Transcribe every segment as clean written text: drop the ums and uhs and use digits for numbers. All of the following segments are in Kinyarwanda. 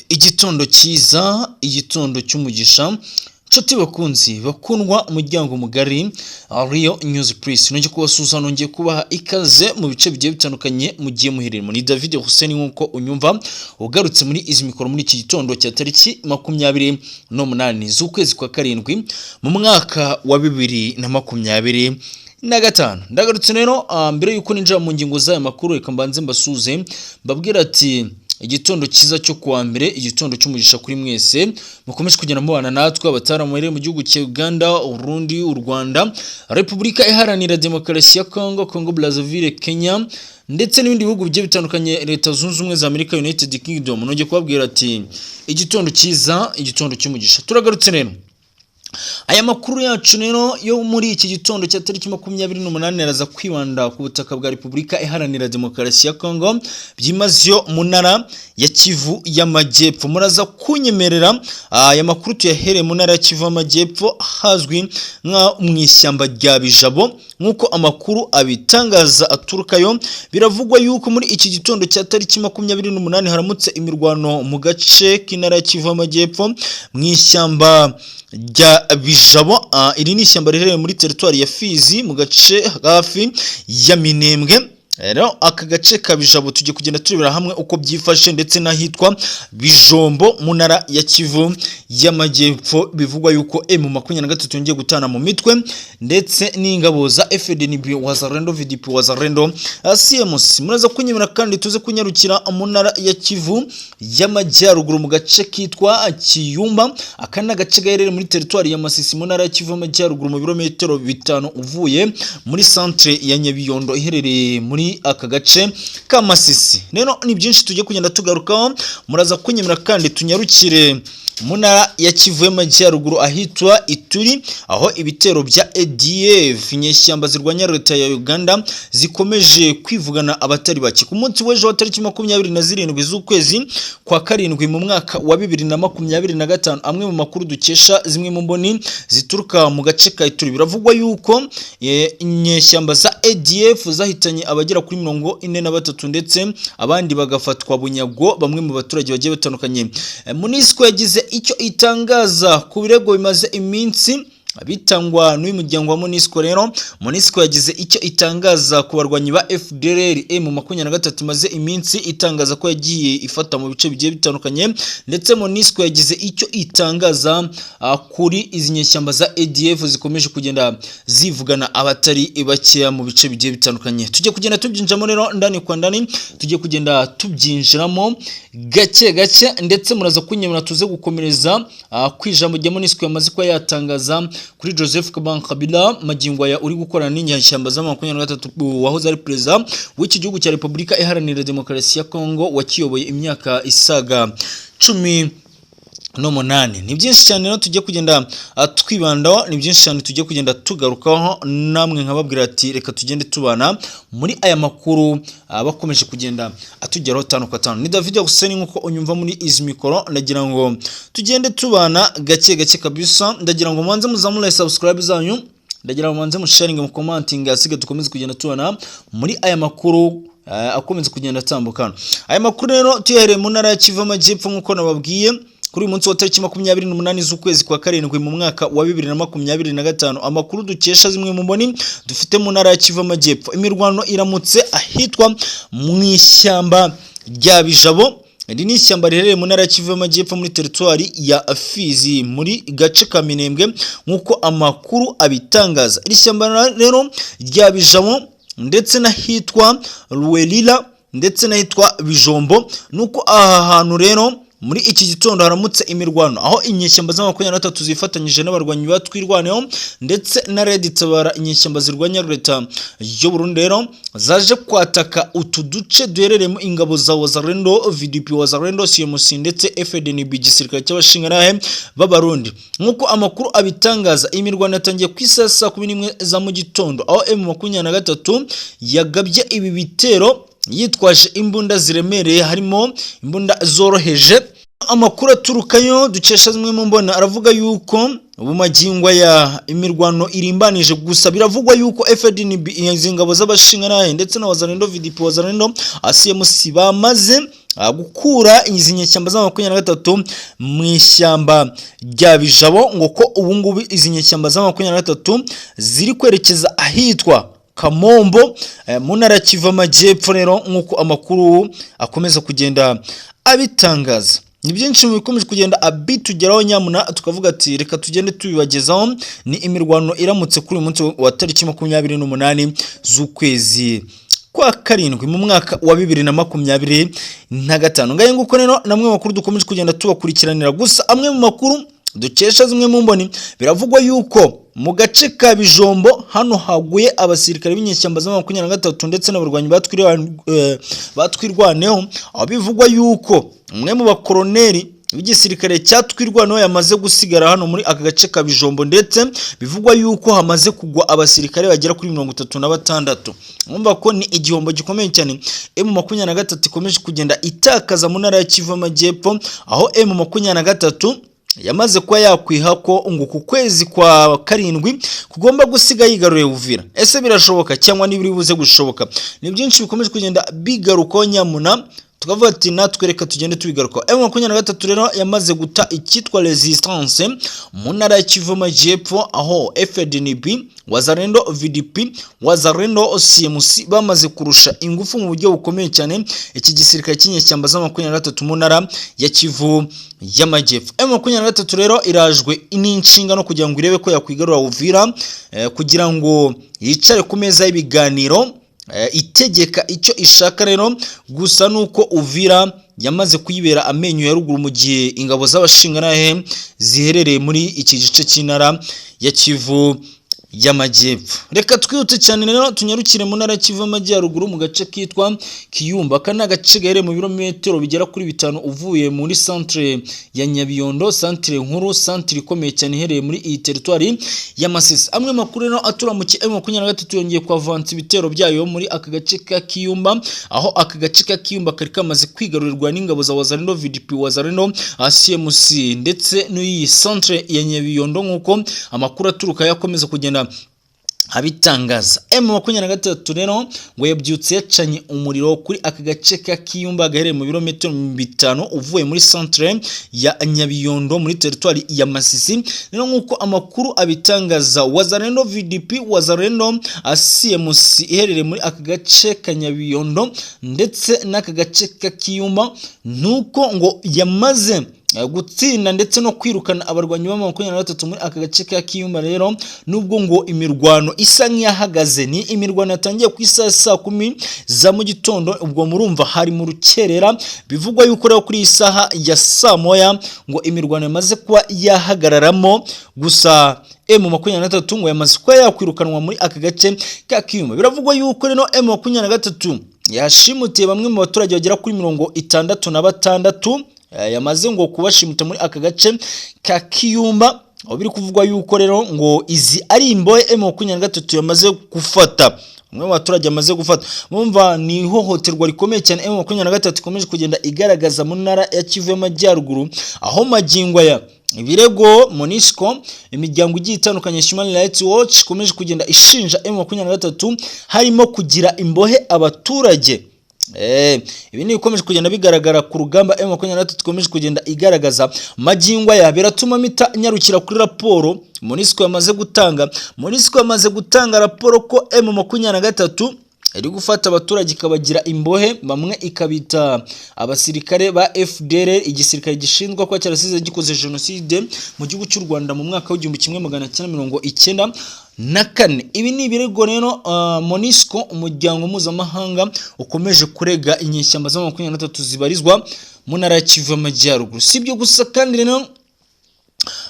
Igitondo cyiza, igitondo cy'umugisha. Nshuti bakunzi bakundwa, umuryango mugari Real News Press, nongeye kubasuhuza, nongeye kubaha ikaze mu bice bigiye bitandukanye mugiye muhereramo. Ni David Hussein nk'uko unyumva, ugarutse muri izi mikoro muri iki gitondo cya tariki 28 z'ukwezi kwa karindwi mu mwaka wa 2025. Ndagarutse rero. Mbere y'uko ninjira mu ngingo z'aya makuru, reka mbanze mbasuze, mbabwira ati igitondo cyiza cyo kuwa mbere, igitondo cy'umugisha kuri mwese mukomeje kugenda mubana natwe, abataramu mu gihugu cya Uganda, Urundi, u Rwanda, Repubulika Iharanira Demokarasi ya Congo, Congo Brazzaville, Kenya ndetse n'ibindi bihugu bigiye bitandukanye, Leta Zunze Ubumwe za Amerika, United Kingdom. Nongeye kubabwira ati igitondo cyiza, igitondo cy'umugisha. Turagarutse rero. Aya makuru yacu rero yo muri iki gitondo cya tariki 28 araza kwibanda ku butaka bwa Repubulika Iharanira Demokarasi ya Congo, byimazeyo mu ntara ya Kivu y'Amajyepfo. Muraza kunyemerera aya makuru tuyahereye mu ntara ya Kivu y'Amajyepfo, hazwi nka mu ishyamba rya Bijabo. Nk'uko amakuru abitangaza aturukayo, biravugwa yuko muri iki gitondo cya tariki 28 haramutse imirwano mu gace k'intara ya Kivu y'Amajyepfo mu ishyamba rya Bijabo. Iri ni ishyamba riherereye muri teritwari ya Fizi, mu gace hafi ya Minembwe. Rero aka gace ka Bijabo tugiye kugenda turebera hamwe uko byifashe, ndetse n'ahitwa Bijombo mu ntara ya Kivu y'Amajyepfo, bivugwa yuko M23 yongeye gutana mu mitwe ndetse n'ingabo za FDNB, Wazalendo, VDP Wazalendo, CMC. Muraza kunyemera kandi tuze kunyarukira mu ntara ya Kivu y'Amajyaruguru, mu gace kitwa Kiyumba. Aka ni agace gaherereye muri teritwari ya Masisi, mu ntara ya Kivu y'Amajyaruguru, mu birometero 5 uvuye muri centre ya Nyabiyondo iherereye muri aka gace ka Masisi. Rero ni byinshi tugiye kugenda tugarukaho. Muraza kunyemera kandi tunyarukire mu ntara ya Kivu y'Amajyaruguru, ahitwa Ituri, aho ibitero bya ADF, inyeshyamba zirwanya leta ya Uganda, zikomeje kwivugana abatari bake. Ku munsi w'ejo wa tariki 27 z'ukwezi kwa karindwi mu mwaka wa 2025, amwe mu makuru dukesha zimwe mu mboni zituruka mu gace ka Ituri, biravugwa yuko inyeshyamba za ADF zahitanye abagera kuri 43 ndetse abandi bagafatwa bunyago, bamwe mu baturage bagiye batandukanye. MONUSCO yagize icyo itangaza ku birego bimaze iminsi bitangwa n'uyu muryango wa MONUSCO. Rero MONUSCO yagize icyo itangaza ku barwanyi ba FDLR M23 imaze iminsi itangaza ko yagiye ifata mu bice bigiye bitandukanye, ndetse MONUSCO yagize icyo itangaza kuri izi nyeshyamba za ADF zikomeje kugenda zivugana abatari bakeya mu bice bigiye bitandukanye. Tujye kugenda tubyinjiramo rero ndani kwa ndani, tujye kugenda tubyinjiramo gake gake, ndetse muraza kunyemera tuze gukomereza ku ijambo rya MONUSCO yamaze kuba yatangaza kuri Joseph Kabila, magingo aya uri gukorana n'inyeshyamba za 23, wahoze ari perezida w'iki gihugu cya Repubulika Iharanira Demokarasi ya Kongo, wakiyoboye imyaka isaga 18. Ni byinshi cyane rero tugiye kugenda twibandaho, ni byinshi cyane tugiye kugenda tugarukaho, namwe nkababwira ati reka tugende tubana muri aya makuru bakomeje kugenda atugeraho tanu kwa tanu. Ni David Hussein nk'uko unyumva muri izi mikoro. Ndagira ngo tugende tubana gake gake kabisa. Ndagira ngo mubanze muzamure subscribe zanyu, ndagira ngo mubanze musharinge, mu commenting, asiga dukomeze kugenda tubana muri aya makuru akomeza kugenda atambuka. Aya makuru rero tuyahereye mu ntara ya Kivu Amajyepfo, nk'uko nababwiye, kuri uyu munsi wa tariki 28 z'ukwezi kwa karindwi mu mwaka wa 2025. Amakuru dukesha zimwe mu mboni dufite mu ntara ya Kivu Amajyepfo, imirwano iramutse ahitwa mu ishyamba rya Bijabo. Iri ni ishyamba riherereye mu ntara ya Kivu y'Amajyepfo, muri teritwari ya Fizi, muri gace ka Minembwe, nk'uko amakuru abitangaza. Iri shyamba rero rya Bijabo ndetse n'ahitwa Ruwerira ndetse n'ahitwa Bijombo, nuko aha hantu rero muri iki gitondo haramutse imirwano, aho inyeshyamba za 23 zifatanyije n'abarwanyi ba Twirwaneho ndetse na Red Tabara, inyeshyamba zirwanya leta y'u Burundi, rero zaje kwataka utu duce duherereyemo ingabo za Wazalendo, VDP Wazalendo, CMC ndetse FDNB, igisirikare cy'abashingantahe b'Abarundi. Nk'uko amakuru abitangaza, iyi mirwano yatangiye ku isaha saa 11 za mu gitondo, aho M23 yagabye ibi bitero yitwaje imbunda ziremereye, harimo imbunda zoroheje. Amakuru aturukayo dukesha zimwe mu mbona aravuga yuko ubu magingo ya imirwano irimbanije, gusa biravugwa yuko FDNB, izi ngabo z'abashingantahe, ndetse na Wazalendo, VDP Wazalendo, CMC bamaze gukura izi nyeshyamba za 23 mu ishyamba rya Bijabo, ngo ko ubu ngubu izi nyeshyamba za 23 ziri kwerekeza ahitwa Kamombo mu ntara ya Kivu Amajyepfo. Rero nk'uko amakuru akomeza kugenda abitangaza, ni byinshi mu bikomeje kugenda abitugeraho nyamuna, tukavuga ati reka tugende tubibagezaho. Ni imirwano iramutse kuri uyu munsi wa tariki 28 z'ukwezi kwa karindwi mu mwaka wa 2025. Ngahe nguko rero namwe makuru dukomeje kugenda tubakurikiranira. Gusa amwe mu makuru dukesha zimwe mu mboni, biravugwa yuko mu gace ka Bijombo hano haguye abasirikare b'inyeshyamba za 23 ndetse n'abarwanyi batwirwaneho, aho bivugwa yuko umwe mu bakoroneri w'igisirikare cya Twirwaneho yamaze gusigara hano muri aka gace ka Bijombo, ndetse bivugwa yuko hamaze kugwa abasirikare bagera kuri 36. Mwumva ko ni igihombo gikomeye cyane M23 ikomeje kugenda itakaza mu ntara ya Kivu Amajyepfo, aho M23 yamaze kuba yakwiha ko ngo ku kwezi kwa karindwi kugomba gusiga yigaruriye Uvira. Ese birashoboka cyangwa ntibiri buze gushoboka? Ni byinshi bikomeje kugenda bigarukaho nyamuna, tukavuga ati natwe reka tugende tubigarukaho. M23 rero yamaze guta icyitwa resistance mu ntara ya Kivu Amajyepfo, aho FDNB, Wazalendo VDP, Wazalendo CMC bamaze kurusha ingufu mu buryo bukomeye cyane iki gisirikare cy'inyeshyamba za 23 mu ntara ya Kivu y'Amajyepfo. M23 rero irajwe n'inshingano kugira ngo irebe ko yakwigarura Uvira, kugira ngo yicare ku meza y'ibiganiro itegeka icyo ishaka. Rero gusa nuko Uvira yamaze kuyibera amenyo ya ruguru, mu gihe ingabo z'abashingantahe ziherereye muri iki gice cy'intara ya Kivu y'Amajyepfo. Reka twihute cyane rero tunyarukire mu ntara ya Kivu y'Amajyaruguru mu gace kitwa Kiyumba. Aka ni agace gaherereye mu birometero bigera kuri 5 uvuye muri centre ya Nyabiyondo, centre nkuru, centre ikomeye cyane iherereye muri iyi teritwari ya Masisi. Amwe makuru rero aturamukiye, M23 yongeye kuavansa ibitero byayo muri aka gace ka Kiyumba, aho aka gace ka Kiyumba kari kamaze kwigarurirwa n'ingabo za Wazalendo VDP, Wazalendo CMC ndetse n'iyi centre ya Nyabiyondo, nk'uko amakuru aturuka yakomeza kugenda abitangaza. M23 rero ngo yabyutse yacanye umuriro kuri aka gace ka Kiyumba gaherereye mu birometero 5 uvuye muri centre ya Nyabiyondo muri teritwari ya Masisi. Rero nk'uko amakuru abitangaza, Wazalendo VDP, Wazalendo CMC iherereye muri aka gace ka Nyabiyondo ndetse n'aka gace ka Kiyumba, nuko ngo yamaze gutsinda ndetse no kwirukana abarwanyi ba 23 muri aka gace ka Kiyumba. Rero nubwo ngo imirwano isa nk'iyahagaze, ni imirwano yatangiye ku isaha saa 10 za mu gitondo, ubwo murumva hari mu rukerera. Bivugwa yuko rero kuri iyi saha ya saa 1 ngo imirwano yamaze kuba yahagararamo, gusa M23 ngo yamaze kuba yakwirukanwa muri aka gace ka Kiyumba. Biravugwa yuko rero M23 yashimutiye bamwe mu baturage bagera kuri 66, yamaze ngo kubashimuta muri aka gace ka Kiyumba, aho biri kuvugwa yuko rero ngo izi ari imbohe M23 yamaze gufata, umwe mu baturage amaze gufata. Mumva ni ihohoterwa rikomeye cyane M23 ikomeje kugenda igaragaza mu ntara ya Kivu y'Amajyaruguru, aho magingo aya ibirego MONUSCO, imiryango igiye itandukanye, Human Rights Watch ikomeje kugenda ishinja M23 harimo kugira imbohe abaturage. Ibi ni ibikomeje kugenda bigaragara ku rugamba M23 ikomeje kugenda igaragaza magingo aya. Biratuma mpita nyarukira kuri raporo MONUSCO yamaze gutanga. MONUSCO yamaze gutanga raporo ko M23 iri gufata abaturage ikabagira imbohe, bamwe ikabita abasirikare ba FDL, igisirikare gishinzwe kuba cyarasize gikoze jenoside mu gihugu cy'u Rwanda mu mwaka w'1994. Ibi ni ibirego rero MONUSCO, umuryango mpuzamahanga, ukomeje kurega inyeshyamba za 23 zibarizwa mu ntara ya Kivu y'Amajyaruguru. Si ibyo gusa kandi rero,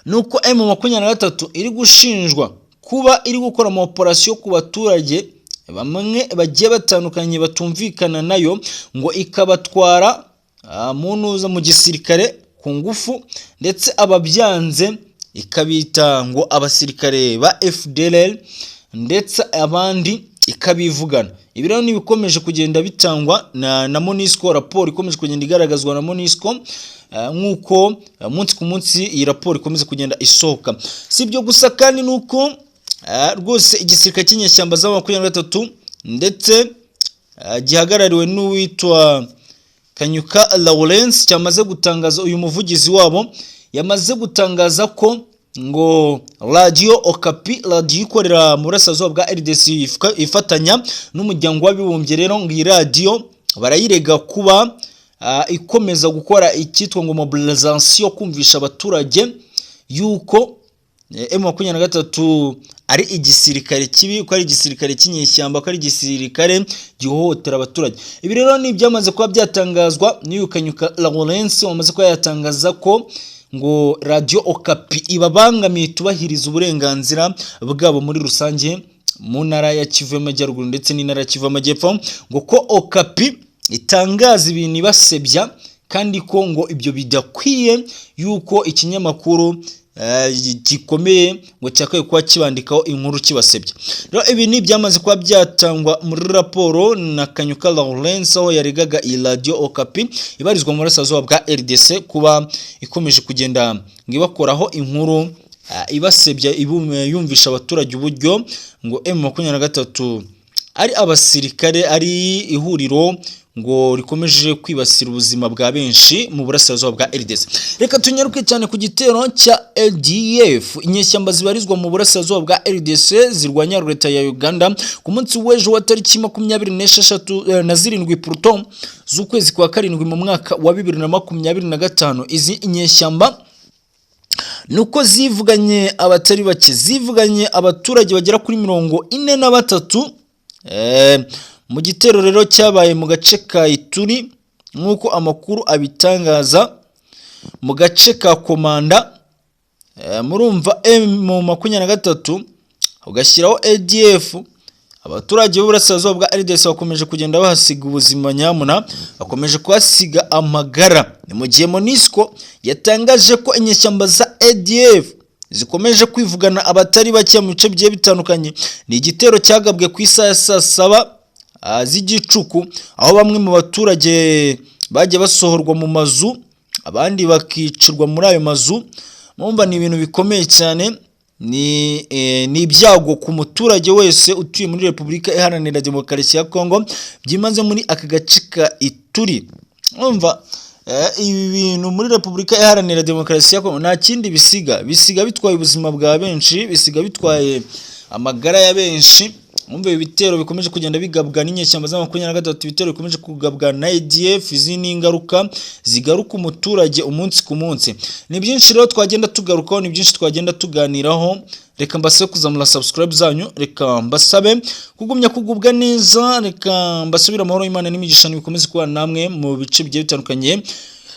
nuko M23 iri gushinjwa kuba iri gukora ama operation ku baturage bamwe bagiye batandukanye batumvikana nayo, ngo ikabatwara mu ntuza mu gisirikare ku ngufu, ndetse ababyanze ikabita ngo abasirikare ba FDLR, ndetse abandi ikabivugana. Ibi rero nibikomeje kugenda bitangwa na MONUSCO, raporo ikomeje kugenda igaragazwa na MONUSCO, nk'uko umunsi ku munsi iyi raporo ikomeza kugenda isohoka. Si ibyo gusa kandi, nuko rwose igisirikare cy'inyeshyamba za 23 ndetse gihagarariwe n'uwitwa Kanyuka Lawrence cyamaze gutangaza, uyu muvugizi wabo yamaze gutangaza ko ngo Radio Okapi, radiyo ikorera mu burasirazuba bwa RDC ifatanya n'Umuryango w'Abibumbye, rero ngo iyi radiyo barayirega kuba ikomeza gukora icyitwa ngo mobilisation, kumvisha abaturage yuko M23 ari igisirikare kibi, ko ari igisirikare cy'inyeshyamba, ko ari igisirikare gihohotera abaturage. Ibi rero ni ibyamaze kuba byatangazwa n'uyu Kanyuka Lawrence, wamaze kuba yatangaza ko ngo Radio Okapi ibabangamiye, itubahiriza uburenganzira bwabo muri rusange mu ntara ya Kivu y'Amajyaruguru ndetse n'intara ya Kivu y'Amajyepfo, ngo ko Okapi itangaza ibintu ibasebya, kandi ko ngo ibyo bidakwiye, yuko ikinyamakuru gikomeye ngo cyakwiye kuba kibandikaho inkuru kibasebya. Rero ibi ni ibyamaze kuba byatangwa muri raporo na Kanyuka Lawrence, aho yaregaga iyi Radio Okapi ibarizwa mu burasirazuba bwa RDC kuba ikomeje kugenda ngo ibakoraho inkuru ibasebya, yumvisha abaturage uburyo ngo M23 ari abasirikare, ari ihuriro ngo rikomeje kwibasira ubuzima bwa benshi mu burasirazuba bwa RDC. Reka tunyaruke cyane ku gitero cya ADF, inyeshyamba zibarizwa mu burasirazuba bwa RDC zirwanya leta ya Uganda, ku munsi w'ejo wa tariki 26 na 7 Pluton z'ukwezi kwa karindwi mu mwaka wa 2025. Izi inyeshyamba nuko zivuganye abatari bake, zivuganye abaturage bagera kuri 43 mu gitero rero cyabaye mu gace ka Ituri, nk'uko amakuru abitangaza, mu gace ka Komanda. Murumva M23 ugashyiraho ADF, abaturage b'uburasirazuba bwa RDC bakomeje kugenda bahasiga ubuzima, nyamuna bakomeje kuhasiga amagara. Ni mu gihe MONUSCO yatangaje ko inyeshyamba za ADF zikomeje kwivugana abatari bake mu bice bigiye bitandukanye. Ni igitero cyagabwe ku isaha ya saa saba z'igicuku, aho bamwe mu baturage bagiye basohorwa mu mazu, abandi bakicirwa muri ayo mazu. Mumva ni ibintu bikomeye cyane, ni ibyago ku muturage wese utuye muri Repubulika Iharanira Demokarasi ya Kongo, byimaze muri aka gace ka Ituri. Umva, ibi bintu muri Repubulika Iharanira Demokarasi ya Kongo nta kindi bisiga, bitwaye ubuzima bwa benshi, bisiga bitwaye amagara ya benshi. Mwumve ibi bitero bikomeje kugenda bigabwa n'inyeshyamba za 23, ibitero bikomeje kugabwa na ADF, izi ni ingaruka zigaruka umuturage umunsi ku munsi. Ni byinshi rero twagenda tugarukaho, ni byinshi twagenda tuganiraho. Reka mbasabe kuzamura subscribe zanyu, reka mbasabe kugumya kugubwa neza, reka mbasabire amahoro y'Imana n'imigisha nibikomeze kubana namwe mu bice bigiye bitandukanye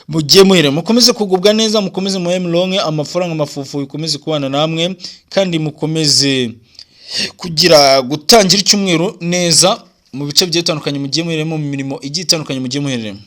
mugiye muhere. Mukomeze kugubwa neza, mukomeze muhe muronke amafaranga, amafufu bikomeze kubana namwe, kandi mukomeze kugira gutangira icyumweru neza mu bice bigiye bitandukanye mugiye muhereremo, mu mirimo igiye itandukanye mugiye muhereremo.